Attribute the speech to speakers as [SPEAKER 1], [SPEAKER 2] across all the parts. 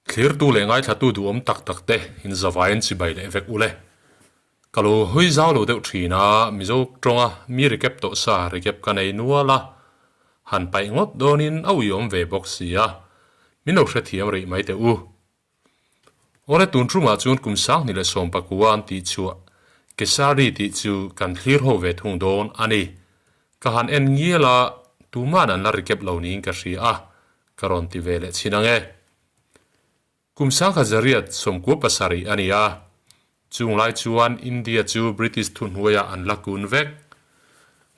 [SPEAKER 1] Thlirtu leh ngaithlatu duhawm tak tak te in zavaiin chibai leh vek ule. Ka lo hawi zau lo deuh thin a, Mizo tawnga mi recap tawh sa recap ka nei nual a, han paih ngawt dawnin a uiawm ve bawk si a, min lo hrethiam rih mai teh u. Awle tun tumah chuan kum 2019 an tih chhuah Kesari tih chu kan thlir ho ve thung dawn a ni. Ka han en ngial a, tuman an la recap lo niin ka hria a, ka rawn ti ve leh chhin ang e. Kum 1997 a ni a, chung lai chuan India chu British thuhnuaiah an la kun vek.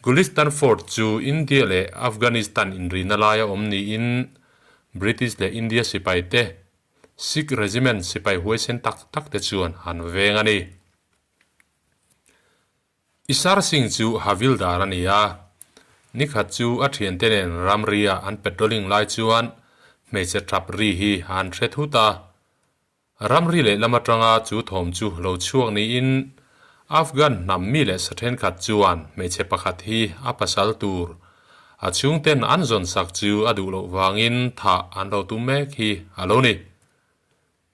[SPEAKER 1] Gulistan Fort chu India leh Afghanistan inrina laia awm niin British leh India sipaite Sikh Regiment sipai huaisen tak tak te chuan an veng a ni. Isar Singh chu Havildar a ni a, nikhat chu a thiante nen ramria an patrolling lai chuan hmeichhe thap ri hi an hre thut a. Ramri lehlam atanga chu thawm chu lo chhuak niin Afghan hnam mi leh sa thenkhat chuan hmeichhe pakhat hi a pasal tur a chhungten an zawn sak chu a duh loh vangin thah an lo tum mek hi a lo ni.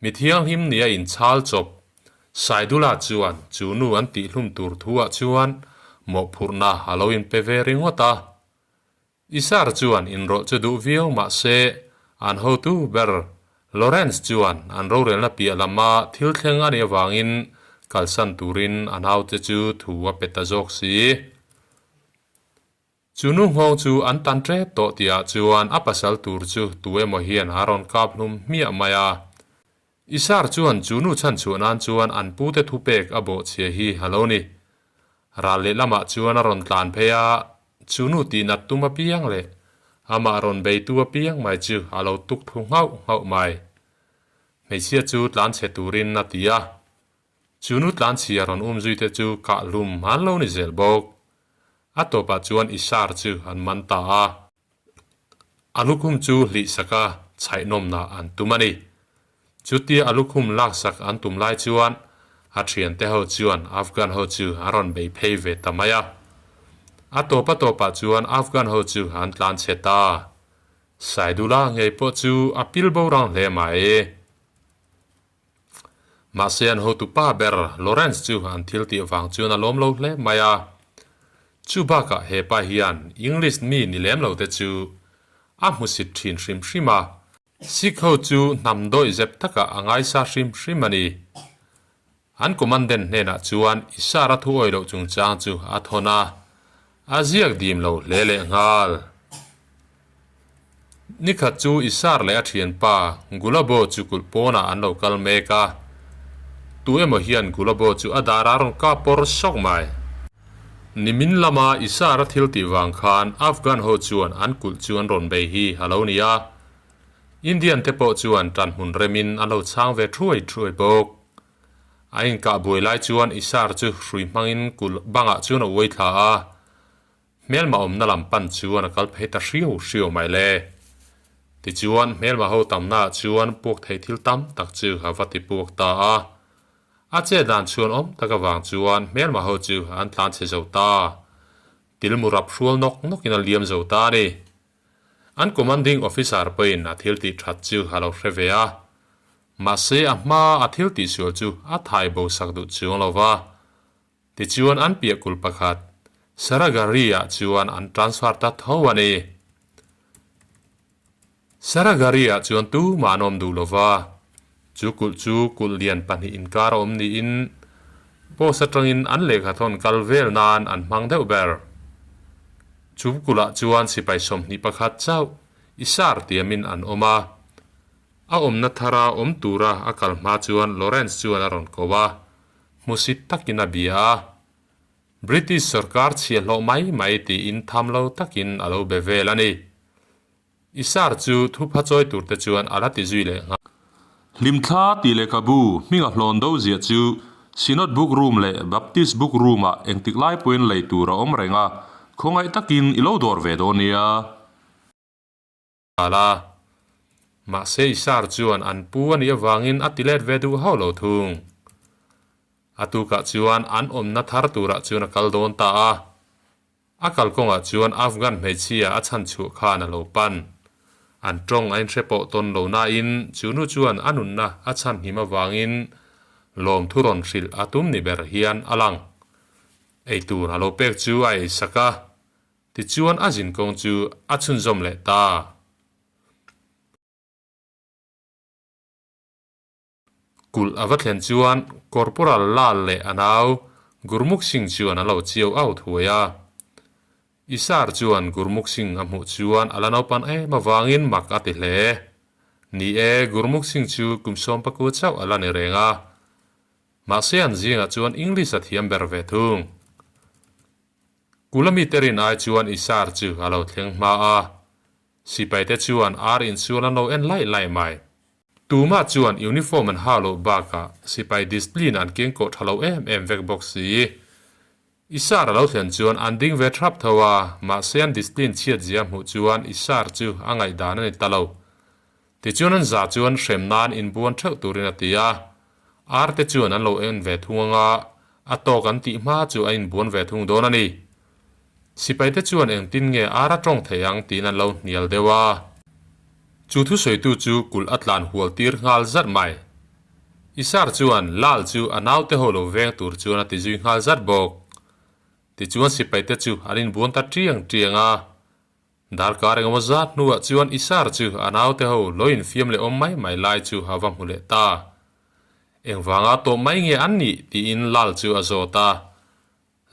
[SPEAKER 1] Mi thianghlim nia inchhal chawp Saidula chuan chu nu an tihhlum tur thuah chuan mawhphurhna a lo inpe ve ringawt a. Isar chuan inrawlh chu duh viau mah se an hotu ber Lawrence chuan an rorelna piah lama thil thleng a nih avangin kalsan turin a naute chu thu a pe ta zawk si. Chu nu nghawng chu an tan tep tawh tihah chuan a pasal tur chu tu emaw hian a rawn kap hlum hmiah mai a. Isar chuan chu nu chhan chhuah nan chuan an pute thupek a bawhchhia hi a lo ni. Ral lehlamah chuan a rawn tlan phei a, chu nu tihnat tum apiang leh amah rawn beitu apiang mai chu a lo tuk thlu nghauh nghauh mai. Hmeichhia chu tlan chhe turin a ti a. Chu nu tlan chhia rawn um zui te chu kah hlum an lo ni zel bawk. A tawpah chuan Isar chu an man ta a, a lukhum chu hlih saka chhaihnawmna an tum a ni. Chutia a lukhum laksak an tum lai chuan a thiante ho chuan Afghan ho chu an rawn bei phei ve ta mai a. A tawp a tawpah chuan Afghan ho chu an tlan chhe ta. Saidula ngei pawh chu a pil bo rang hle mai. Mahse an hotu pa ber Lawrence chu an thil tih vang chuan a lawm lo hle mai a. Chu bakah he pa hian English mi ni lem lo te chu a hmusit thin hrim hrim a. Sikh ho chu hnam dawih zep takah a ngaisa hrim hrim a ni. An commandant hnenah chuan Isara thu awih loh chungchang chu a thawn a, a ziak dim lo hle leh nghal. Nikhat chu Isar leh a thianpa Gulabo chu kulh pawnah an lo kal mek a, tu emaw hian Gulabo chu a dar a rawn kap pawr sawk mai. Nimin lama Isar a thil tih vang khan Afghan ho chuan an kulh chu an rawn bei hi a lo ni a, Indian te pawh chuan tanhmun remin an lo chhang ve thuai thuai bawk. A inkah buai lai chuan Isar chu hrui hmangin kulh bangah chuan a uai thla a, Hmelma awmna lam pan chuan a kal phei ta hriau hriau mai le. Tichuan, hmelma ho tamnaah chuan puak thei thil tam tak chu a va ti puak ta a. A chet dan chhuan awm tak avang chuan hmelma ho chu an tlan chhe zo ta. Tilmu rap hrual nawk nawkin a liam zo ta a ni. An commanding officer pawhin a thil tih that chu a lo hre ve a. Mahse, a hma a thil tihsual chu a thai bo sak duh chuang lo va. Tichuan an piah kulh pakhat, Saragari-ah chuan an transfer ta tho a ni. Saragari-ah chuan tumah an awm duh lo va, chu kulh chu kulh lian pahnih inkar a awm niin post atangin an lehkhathawn kal vel nan an hmang deuh ber. Chu kulhah chuan sipai 21 chauh i sar tiamin an awm a. A awmna thara awm tura a kal hma chuan Lawrence chuan a rawn ko a. Hmusit takin a bia a, British sorkar chhiahhlawh mai mai tiin tham lo takin a lo be vel a ni. Isar chu thupha chawi tur te chuan a la ti zui leh nghal.
[SPEAKER 2] Hlimthla tih lehkhabu hminga hlawn do ziah chu Synod Book Room leh Baptist Book Room-ah engtik lai pawhin lei tur a awm reng a, khawngaih takin i lo dawr ve dawn nia.
[SPEAKER 1] Nghal a. Mahse Isar chuan an pu a nih avangin a ti let ve duh hauh lo thung. A tukah chuan an awmna thar turah chuan a kal dawn ta a. A kalkawngah chuan Afghan hmeichhia a chhan chhuah khan a lo pan. An tawng a inhre pawh tawn lo nain chu nu chuan a nunna a chhanhim avangin lawmthu rawn hrilh a tum ni ber hian a lang. Eitur a lo pek chu a eisak a, tichuan a zinkawng chu a chhunzawm leh ta. Kulh a va thlen chuan Corporal Lal leh a nau Gurmukh Singh chuan an lo chiau au thuai a. Isar chuan Gurmukh Singh a hmuh chuan a la naupan em avangin mak a ti hle. Ni e, Gurmukh Singh chu kum sawmpakua chauh a la ni reng a. Mahse an zingah chuan English a thiam ber ve thung. Kulh ami te rin ai chuan Isar chu a lo thleng hma a. Sipaite chuan ar insual an lo en laih laih mai. Tumah chuan uniform an ha loh bakah sipai discipline an kengkawh tha lo em em vek bawk si. Isar a lo thlen chuan an ding ve thrap tho a, mahse an discipline chhiat zia hmuh chuan Isar chu a ngaihdan a ni ta lo. Tichuan an za chuan hrem nan inbuan theuh turin a ti a, ar te chuan an lo en ve thung anga a tawk an tih hma chu a inbuan ve thung dawn a ni. Sipaite chuan engtin nge ar a tawng thei ang tiin an lo hnial deuh a. Chu thusawitu chu kulh a tlan hual tir nghal zat mai. Isar chuan Lal chu a naute ho lo veng tur chuan a ti zui nghal zat bawk. Tichuan sipaite chu an inbuan ta tiang tiang a. Darkar engemaw zat hnuah chuan Isar chu a naute ho lo infiam leh awm mai mai lai chu a va hmu leh ta. Engvanga tawh mai nge an nih tiin Lal chu a zawt a.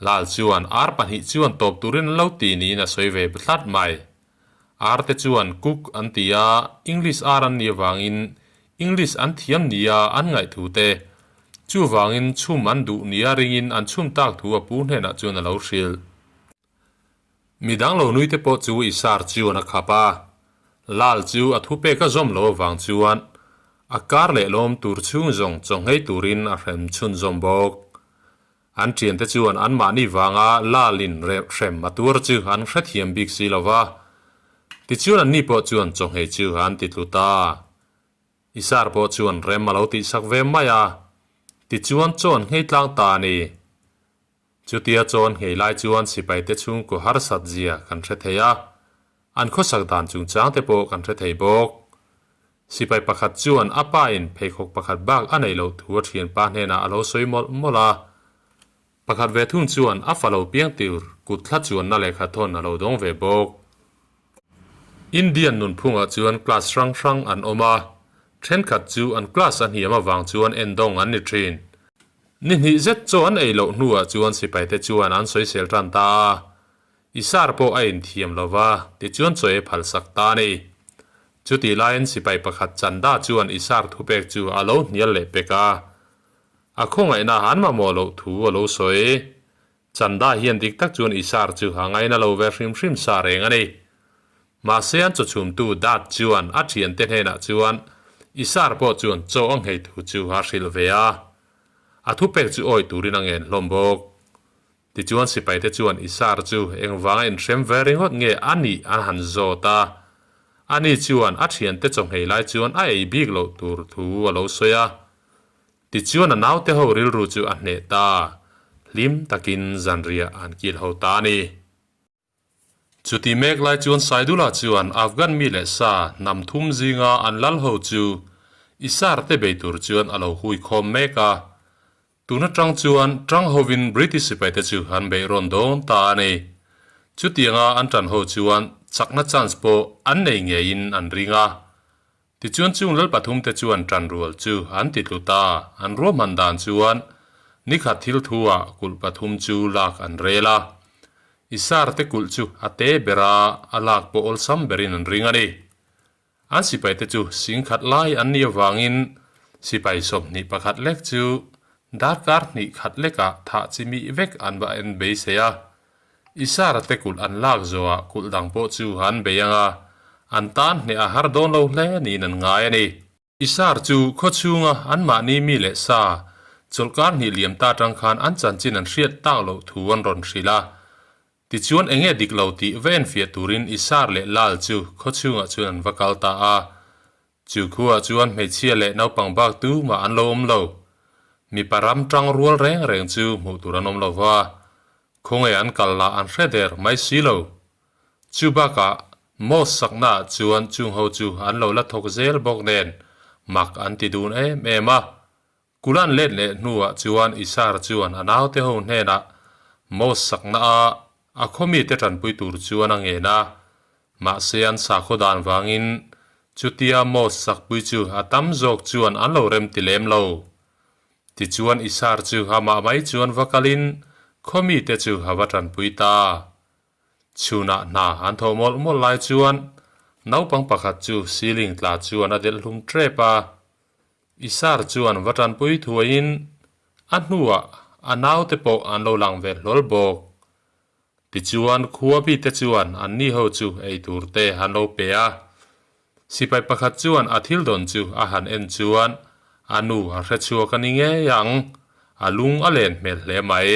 [SPEAKER 1] Lal chuan ar pahnih chuan tawp turin an lo ti niin a sawi ve tlat mai. Ar te chuan cook an ti a, English ar an nih avangin English an thiam nia an ngaihthu te, chuvangin chhum an duh nia ringin an chhum tak thu a pu hnenah chuan a lo hrilh. Midang lo nui te pawh chu Isar chuan a khap a, Lal chu a thupek a zawm lo avang chuan a kar leh lawm tur chhung zawng chawnghei turin a hrem chhunzawm bawk. An thiante chuan anmahni vanga Lalin hrem a tuar chu an hrethiam bik si lo va, tichuan anni pawh chuan chawnghei chu an ti tlu ta. Isar pawh chuan rem a lo tihsak ve mai a, tichuan chaw an nghei tlang ta a ni. Chutia chaw an nghei lai chuan sipaite chhungkaw harsat zia kan hre thei a, an khawsak dan chungchangte pawh kan hre thei bawk. Sipai pakhat chuan a pa in pheikhawk pakhat bak a neih loh thu a thianpa hnenah a lo sawi mawlh mawlh a. Pakhat ve thung chuan a fa lo piang tur kut thla chuanna lehkha thawn a lo dawng ve bawk. Indian nunphungah chuan class hrang hrang an awm a, thenkhat chu an class a hniam avang chuan endawng an ni thin. Ni hnih zet chaw an ei loh hnuah chuan sipaite chuan an sawisel tan ta a. Isar pawh a inthiam lo va, tichuan chaw ei phalsak ta a ni. Chutih laiin sipai pakhat Chanda chuan Isar thupek chu a lo hnial leh pek a. A khawngaihna an mamawh loh thu a lo sawi. Chanda hian dik tak chuan Isar chu a ngaina lo ve hrim hrim sa reng a ni. Mahse an chawchhumtu Dat chuan a thiante hnenah chuan Isar pawh chuan chaw a nghei thu chu a hrilh ve a. A thupek chu awih turin a ngen hlawm bawk. Tichuan sipaite chuan Isar chu engvanga inhrem ve ringawt nge a nih an han zawt a. Ani chuan a thiante chawnghei lai chuan a ei bik loh tur thu a lo sawi a. Tichuan a naute ho rilru chu a hneh ta, hlim takin zanriah an kil ho ta a ni. Chuti mek lai chuan Saidula chuan Afghan mi leh sa hnam thum zinga an lal ho chu Isar te bei tur chuan a lo hui khawm mek a. Tun atang chuan tang hovin British sipaite chu an beih rawn dawn ta a ni. Chutianga an tan ho chuan chakna chance pawh an nei ngeiin an ring a. Tichuan chung lal pathumte chuan tanrual chu an ti tlu ta, an ruahman dan chuan nikhat thil thu-ah kulh pathum chu lak an rel a. Isar te kulh chu a te ber a, a lak pawh awlsam berin an ring a ni. An sipaite chu singkhat lai an nih avangin sipai 21 lek chu darkar hnih khat lekah thah chi mih vek an va en beisei a. Isara te kulh an lak zawhah kulh dang pawh chu an bei ang a, an tan hneh a har dawn lo hle niin an ngai a ni. Isar chu khaw chhunga anmahni mi leh sa chawlhkar hnih liam ta atang khan an chanchin an hriat tak loh thu an rawn hrilh a. Tichuan enge dik lo tih va enfiah turin Isar leh Lal chu khaw chhungah chuan an va kal ta a. Chu khuaah chuan hmeichhia leh naupang bak tumah an lo awm lo. Mipa ram tang rual reng reng chu hmuh tur an awm lo va, khawnge an kal lah an hre der mai si lo. Chu bakah Mosque saknaah chuan chung ho chu an lo la thawk zel bawk nen mak an ti dun em em a. Kul an let leh hnuah chuan Isar chuan a naute ho hnenah Mosque sakna a a khaw mite tanpui tur chuan a ngen a. Mahse an sakhaw dan vangin chutia Mosque sakpui chu a tam zawk chuan an lo rem ti lem lo. Tichuan Isar chu amah mai chuan va kalin khaw mite chu a va tanpui ta. Chhunah hna an thawh mawlh mawlh lai chuan naupang pakhat chu ceiling tla chuan a delh hlum tep a. Isar chuan va tanpui thuaiin a hnuah a naute pawh an lo lang ve hlawl bawk. Tichuan khua bite chuan anni ho chu ei tur te an lo pe a. Sipai pakhat chuan a thil dawn chu a han en chuan a nu a hre chhuak a ni ngei ang, a lung a len hmel hle mai.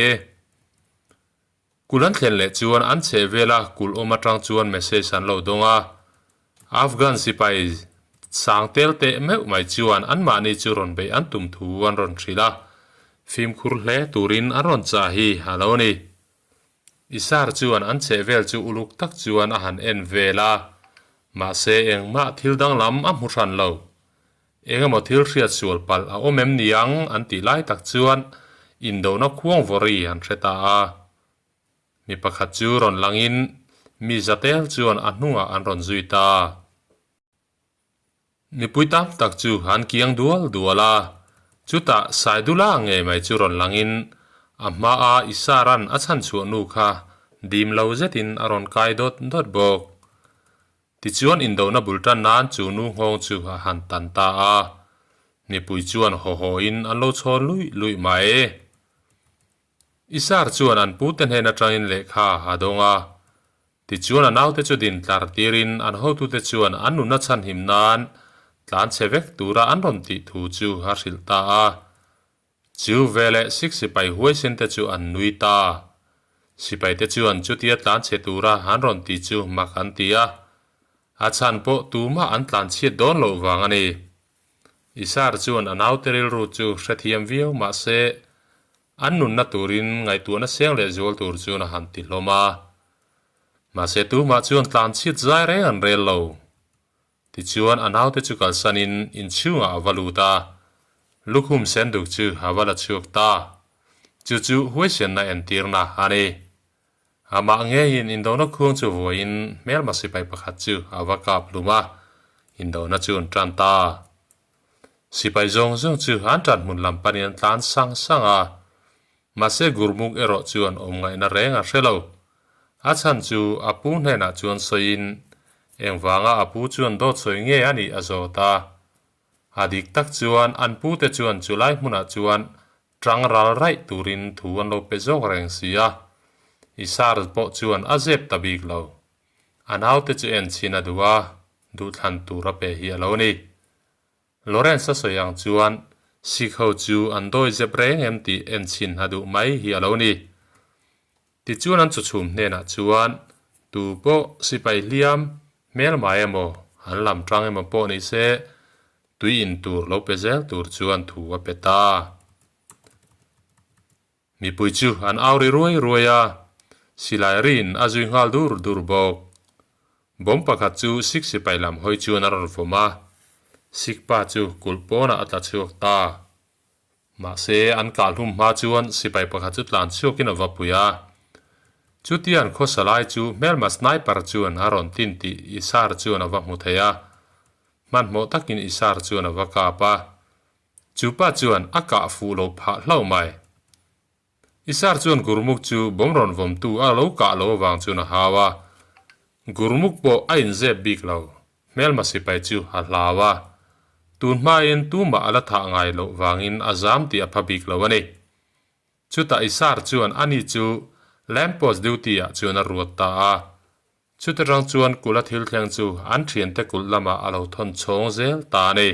[SPEAKER 1] Kulh an thlen leh chuan an chheh vela kulh awm atang chuan message an lo dawng a. Afghan sipai sang tel teh meuh mai chuan anmahni chu rawn beih an tum thu an rawn hrilh a, fimkhur hle turin an rawn chah hi a lo ni. Isar chuan an chheh vel chu uluk tak chuan a han en vel a, mahse engmah thil danglam a hmu hran lo. Engemaw thil hriat sual palh a awm em niang an tih lai tak chuan indona khuang vawri an hre ta a. Mi pakhat chu rawn langin mi zatel chuan a hnungah an rawn zui ta. Mipui tam tak chu an kiang dual dual a, chutah Saidula ngei mai chu rawn langin a hmaa Isaran a chhanchhuah nu kha dim lo zetin a rawn kai dawt dawt bawk. Tichuan indona bul tan nan chu nu nghawng chu a han tan ta a, mipui chuan haw hawin an lo chhawn luih luih mai. Isar chuan an pute hnen atangin lehkha a dawng a, tichuan a naute chu din tlar tirin an hotute chuan an nunna chhanhim nan tlan chhe vek tura an rawn tih thu chu a hrilh ta a. Chu veleh Sikh sipai huaisen te chu an nui ta. Sipai te chuan chutia tlan chhe tura an rawn ti chu mak an ti a, a chhan pawh tumah an tlan chhiat dawn loh vang a ni. Isar chuan a naute rilru chu hrethiam viau mah se, an nunna turin ngaihtuahna seng leh zual tur chuan a han ti hlawm a. Mahse tumah chuan tlan chhiat zai reng an rel lo. Tichuan a naute chu kalsanin inchhungah a va lut a, lukhum senduk chu a va la chhuak ta. Chu chu huaisenna entirna a ni. Amah ngeiin indona khuang chu vuaiin hmelma sipai pakhat chu a va kap hlum a, indona chu an tan ta. Sipai zawng zawng chu an tan hmun lam panin an tlan sang sang a, mahse Gurmukh erawh chuan awm ngaihna reng a hre lo. A chhan chu a pu hnenah chuan sawiin engvanga a pu chuan dawt sawi nge a nih a zawt a. A dik tak chuan an pute chuan chulai hmunah chuan Tang ral raih turin thu an lo pe zawk reng si a, Isar pawh chuan a zep ta bik lo. A naute chu en chhin a duh a, duhthlan tur a pe hi a lo ni. Lawrence a sawi ang chuan Sikh ho chu an dawi zep reng em tih en chhin a duh mai hi a lo ni. Tichuan an chawchhum hnenah chuan tu pawh sipai hliam hmelmai emaw an lam tang emaw pawh ni se tui in tur lo pe zel tur chuan thu a pe ta. Mipui chu an au ri ruai ruai a, silai riin a zui nghal dur dur bawk. Bawm pakhat chu Sikh sipai lam hawi chuan a rawn vawm a, Sikh pa chu kulh pawnah a tla chhuak ta. Mahse, an kah hlum hma chuan sipai pakhat chu tlan chhuakin a va pui a. Chutian khawsa lai chu hmelma sniper chuan a rawn tin tih Isar chuan a va hmu thei a. Hmanhmawh takin Isar chuan a va kap a. Chu pa chuan a kah fuh lo phah hlauh mai. Isar chuan Gurmukh chu bawm rawn vawmtu a lo kah lo avang chuan a hau a. Gurmukh pawh a inzep bik lo. Hmelma sipai chu a hlau a, tun hmain tumah a la thah ngai loh vangin a zam tih a pha bik lo a ni. Chutah Isar chuan ani chu lamp post duty ah chuan a ruat ta a, chuta tang chuan kulh a thil thleng chu an thiante kulh lamah a lo thawn chhawng zel ta a ni.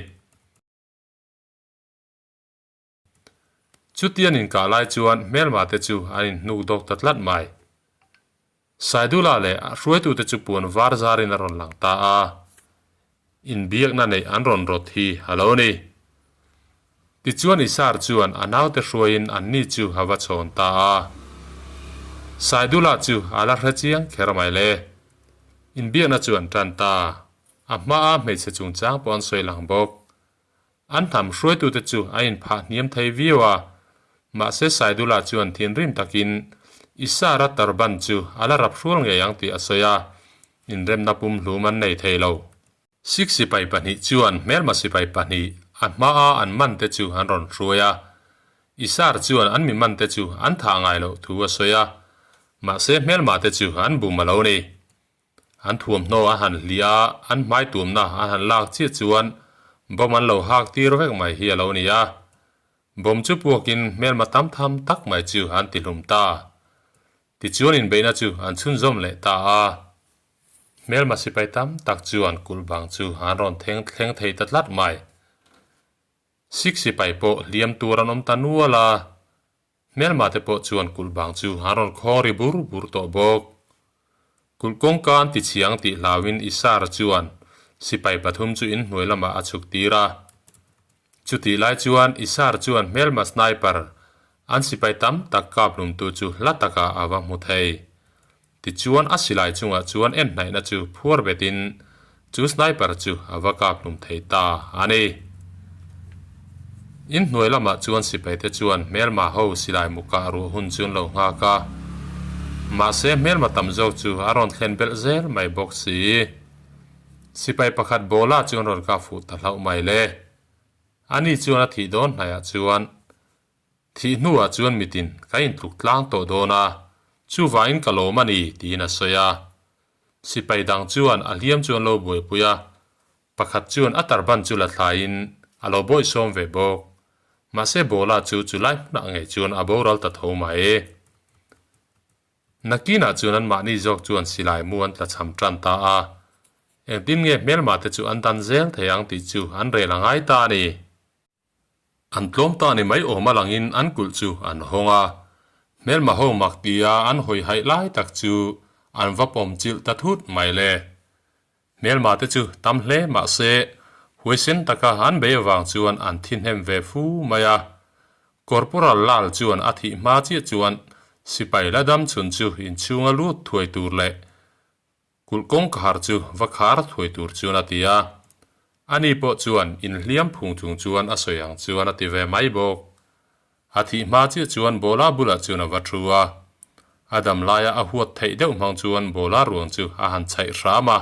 [SPEAKER 1] Chutian inkah lai chuan hmelma te chu an inhnuk dawk ta tlat mai. Saidula leh a hruaitute chu puan var zarin a rawn lang ta a, inbiakna neih an rawn rawt hi a lo ni. Tichuan Isar chuan a naute hruaiin anni chu a va chhawn ta a. Saidula chu a la hre chiang kher mai le. Inbiakna chu an tan ta. A hmaa hmeichhe chungchang pawh an sawi lang bawk. An hnam hruaitute chu a inphah hniam thei viau a, mahse Saidula chuan thinrim takin Isara turban chu a la rap hrual ngei ang tih a sawi a, inremna pumhlum an nei thei lo. Sikh sipai pahnih chuan hmelma sipai pahnih a hmaa an mante chu an rawn hruai a, Isar chuan an mi mante chu an thah ngai loh thu a sawi a, mahse hmelma te chu an bum a lo ni. An thuamhnaw an han hliah a, an hmai tumna an han lak chiah chuan bomb an lo hak tir vek mai hi a lo ni a. Bomb chu puakin hmelma tam tham tak mai chu an ti hlum ta. Tichuan inbeihna chu an chhunzawm leh ta a. Hmelma sipai tam tak chuan kulh bang chu an rawn thleng thleng thei ta tlat mai. Sikh sipai pawh hliam tur an awm ta nual a. Hmelma te pawh chuan kulh bang chu an rawn khawng ri bur bur tawh bawk. Kulh kawngka an ti chhiang tih hlauin Isara chuan sipai pathum chu inhnuai lamah a chhuk tir a. Chutih lai chuan Isara chuan hmelma sniper an sipai tam tak kap hlumtu chu hla takah a va hmu thei. Tichuan a silai chungah chuan en hnaihna chu phuar betin chu sniper chu a va kap hlum thei ta a ni. In hnuai lamah chuan sipai te chuan hmelma ho silai mu kah ruah hun chu an lo nghak a, mahse hmelma tam zawk chu a rawn thlen belh zel mai bawk si. Sipai pakhat Bola chu an rawn kap fuh ta hlauh mai le. Ani chuan a thih dawn hnaihah chuan Thih hnuah chuan mitin ka intluk tlang tawh dawn a, chuvangin ka lawm a ni, tiin a sawi a. Sipai dang chuan a hliam chu an lo buaipui a, pakhat chuan a tarban chu la thlaiin a lo bawihsawm ve bawk. Mahse Bola chu chulai hmunah ngei chuan a boral ta tho mai. Nakinah chuan anmahni zawk chuan silai mu an tlachham tan ta a, engtin nge hmelmah te chu an dan zel thei ang tih chu an rel a ngai ta a ni. An tlawm ta ni mai awm a langin an kulh chu an hawng a, hmelma ho mak tia an hawi haih lai tak chu an va pawm chilh ta thut mai le. Hmelma te chu tam hle mah se huaisen taka an bei avang chuan an thi hnem ve fu mai a. Corporal Lal chuan a thih hma chiah chuan sipai la dam chhun chu inchhunga lut thuai tur leh Kulh kawngkhar chu va khar thuai tur chuan a ti a, ani pawh chuan inhliam phung chung chuan a sawi ang chuan a ti ve mai bawk. A thih hma chiah chuan Bola bulah chuan a va thu a, a dam laia a huat theih deuh hmang chuan Bola ruang chu a han chhaih hram a.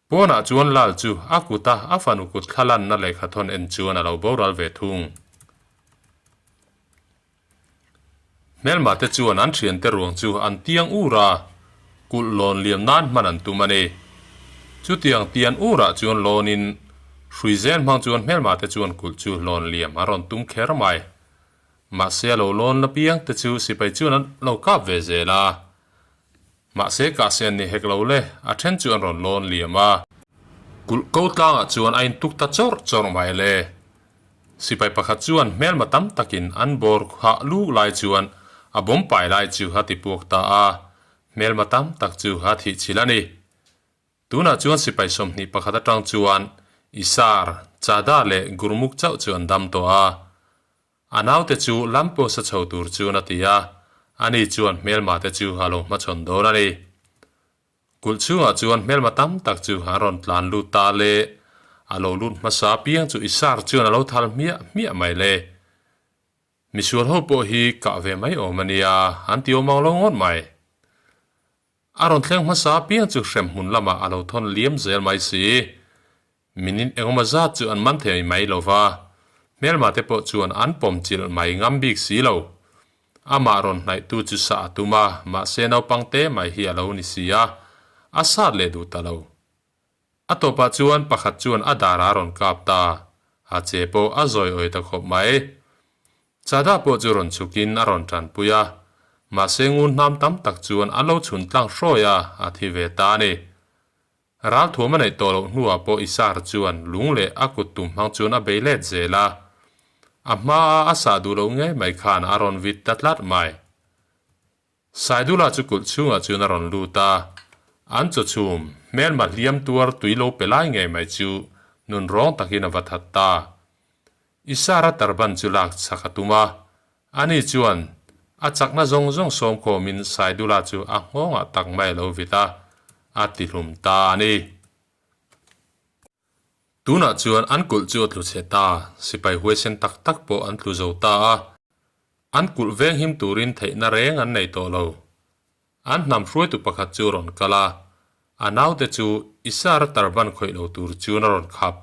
[SPEAKER 1] Pawnah chuan Lal chu a kuta a fanu kut thla lanna lehkha thawn en chuan a lo boral ve thung. Hmelma te chuan an thiante ruang chu an tiang ur a, kulh lawn liam nan hman an tum a ni. Chutiang tian urah chuan lawnin hrui zen hmang chuan hmelma te chuan kulh chu lawn liam a rawn tum kher mai. Mahse a lo lawn la piang te chu sipai chuan an lo kap ve zel a. Mahse kahse an ni hek lo le, a then chu an rawn lawn liam a. Kulh ko tlangah chuan a intuk ta chawrh chawrh mai le. Sipai pakhat chuan hmelma tam takin an bawr khah luk lai chuan a bawm pai lai chu a ti puak ta a, hmelma tam tak chu a thih chhilh a ni. Tunah chuan sipai 21 atang chuan Isar, Chada leh Gurmukh chauh chu an dam tawh a. A naute chu lampawsa chho tur chuan a ti a, ani chuan hmelma te chu a lo hmachhawn dawn a ni. Kulh chhungah chuan hmelma tam tak chu an rawn tlan lut ta le, a lo lut hmasa apiang chu Isar chuan a lo thal hmiah hmiah mai le. Misual ho pawh hi kah ve mai awm a nia, an ti awm ang lo ngawt mai. A rawn thleng hmasa apiang chu hremhmun lamah a lo thawn liam zel mai si. Minute engemaw zat chu an man thei mai lo va, hmelma te pawh chuan an pawm chilh mai ngam bik si lo. Amah rawn hnaihtu chu sah a tum a, mahse naupang te mai hi a lo ni si a, a sat leh duh ta lo. A tawpah chuan pakhat chuan a darah a rawn kap ta, a che pawh a zawi awi ta khawp mai. Chada pawh chu rawn chhukin a rawn tanpui a, mahse ngun hnam tam tak chuan a lo chhun tlang hrawi a, a thi ve ta a ni. Ral thuam a neih tawh loh hnuah pawh Isar chuan lung leh a kut tum hmang chuan a bei let zel a, a hmaa a sah duh loh ngei mai khan a rawn vit ta tlat mai. Saidula chu kulh chhungah chuan a rawn lut a, an chaw chhum hmelma hliam tuar tui lo pe lai ngei mai chu nun rawng takin a va that ta. Isara tarban chu lak chak a tum a, ani chuan. A chakna zawng zawng sawm khawmin Saidula chu a nghawngah tak mai a lo vit a, a tihlum ta a ni. Tunah chuan an kulh chu a tlu chhe ta, sipai huaisen tak tak pawh an tlu zo ta a, an kulh veng him turin theihna reng an nei tawh lo. An hnam hruaitu pakhat chu a rawn kal a, a naute chu Isara tarban khawih lo tur chuan a rawn khap.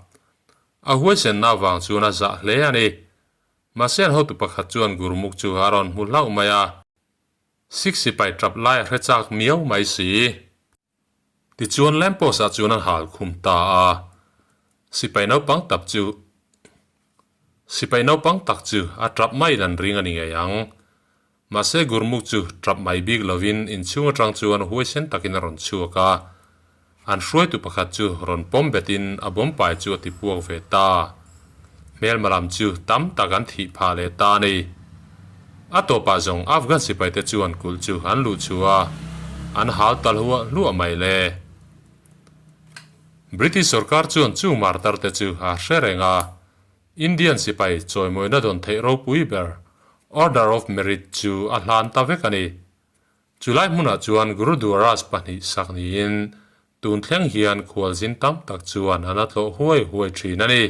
[SPEAKER 1] A huaisenna avang chuan a zah hle a ni. Mahse an hotu pakhat chuan Gurmukh chu a rawn hmu hlauh mai a, Sikh sipai tap lai a hre chak miau mai si. Tichuan lamppost ah chuan an hal khum ta a, sipai naupang tap chu sipai naupang tak chu a tap maiin an ring a ni ngei ang. Mahse Gurmukh chu tap mai bik lovin inchhung atang chuan huaisen takin a rawn chhuak a, an hruaitu pakhat chu rawn pawm betin a bawmpai chu a ti puak ve ta. Hmelma lam chu tam tak an thih phah leh ta a ni. A tawpah zawng Afghan sipaite chuan kulh chu an luh chhuah a, an hal ta hluah hluah mai le. British sorkar chuan chu martar te chu a hre reng a, Indian sipai chawimawina dawn theih ropui ber Order of Merit chu a hlan ta vek a ni. Chulai hmunah chuan Gurudwaras pahnih sak niin tun thleng hian khualzin tam tak chuan an a tlawh huai huai thin a ni.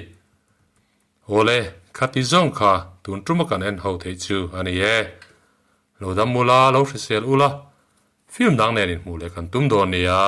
[SPEAKER 1] Awle, khati zawng kha tun tuma kan en ho theih chu a ni e. Lo dam ula, lo hrisel ula, film dang nen inhmuh leh kan tum dawn nia.